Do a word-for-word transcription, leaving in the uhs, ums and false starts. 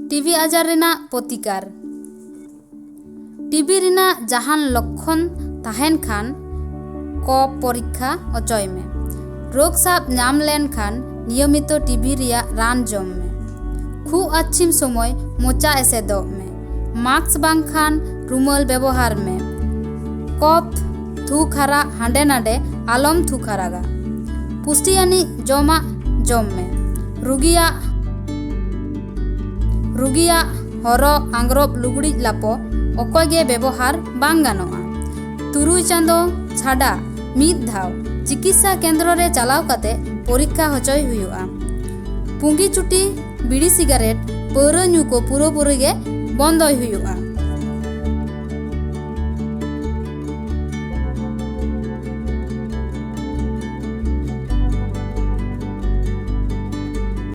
TV ᱟᱡᱟᱨ ᱨᱮᱱᱟᱜ ᱯᱨᱚᱛᱤᱠᱟᱨ᱾ TV ᱨᱮᱱᱟᱜ ᱡᱟᱦᱟᱱ ᱞᱚᱠᱠᱷᱚᱱ ᱛᱟᱦᱮᱱ ᱠᱷᱟᱱ ᱠᱚᱯᱷ ᱯᱚᱨᱤᱠᱠᱷᱟ ᱚᱪᱚᱭ ᱢᱮ᱾ ᱨᱳᱜᱽ ᱥᱟᱵ ᱧᱟᱢ ᱞᱮᱱᱠᱷᱟᱱ ᱱᱤᱭᱚᱢᱤᱛᱚ ᱴᱤᱵᱤ ᱨᱮᱭᱟᱜ ᱨᱟᱱ ᱡᱚᱢ ᱢᱮ᱾ ᱠᱷᱩᱜ ᱟᱹᱪᱷᱤᱢ ᱥᱚᱢᱚᱭ ᱢᱚᱪᱟ ᱮᱥᱮᱫᱚᱜ ᱢᱮ᱾ ᱢᱟᱥᱠ ᱵᱟᱝᱠᱷᱟᱱ ᱨᱩᱢᱟᱹᱞ ᱵᱮᱵᱚᱦᱟᱨ ᱢᱮ᱾ ᱠᱚᱯᱷ ᱛᱷᱩ ᱠᱷᱟᱨᱟᱜ ᱦᱟᱸᱰᱮ ᱱᱟᱰᱮ ᱟᱞᱚᱢ ᱛᱷᱩ ᱠᱷᱟᱨᱟᱜᱟ᱾ ᱯᱩᱥᱴᱤ ᱟᱹᱱᱤᱡ ᱡᱚᱢᱟᱜ ᱡᱚᱢ ᱢᱮ᱾ ᱨᱩᱜᱤᱭᱟᱜ ᱨᱩᱜᱤᱭᱟᱜ ᱦᱚᱨᱚᱜ ᱟᱝᱜᱽᱨᱚᱵ ᱞᱩᱜᱽᱲᱤᱡ ᱞᱟᱯᱚ ᱚᱠᱚᱭ ᱜᱮ ᱵᱮᱵᱚᱦᱟᱨ ᱵᱟᱝ ᱜᱟᱱᱚᱜᱼᱟ᱾ ᱛᱩᱨᱩᱭ ᱪᱟᱸᱫᱚ ᱪᱷᱟᱰᱟ ᱢᱤᱫ ᱫᱷᱟᱣ ᱪᱤᱠᱤᱛᱥᱟ ᱠᱮᱱᱫᱨᱚ ᱨᱮ ᱪᱟᱞᱟᱣ ᱠᱟᱛᱮ ᱯᱚᱨᱤᱠᱠᱷᱟ ᱦᱚᱪᱚᱭ ᱦᱩᱭᱩᱜᱼᱟ᱾ ᱯᱩᱸᱜᱤ ᱪᱩᱴᱤ, ᱵᱤᱲᱤ ᱥᱤᱜᱟᱨᱮᱴ, ᱯᱟᱹᱣᱨᱟᱹ ᱧᱩ ᱠᱚ ᱯᱩᱨᱟᱹᱯᱩᱨᱤ ᱜᱮ ᱵᱚᱱᱫᱚᱭ ᱦᱩᱭᱩᱜᱼᱟ᱾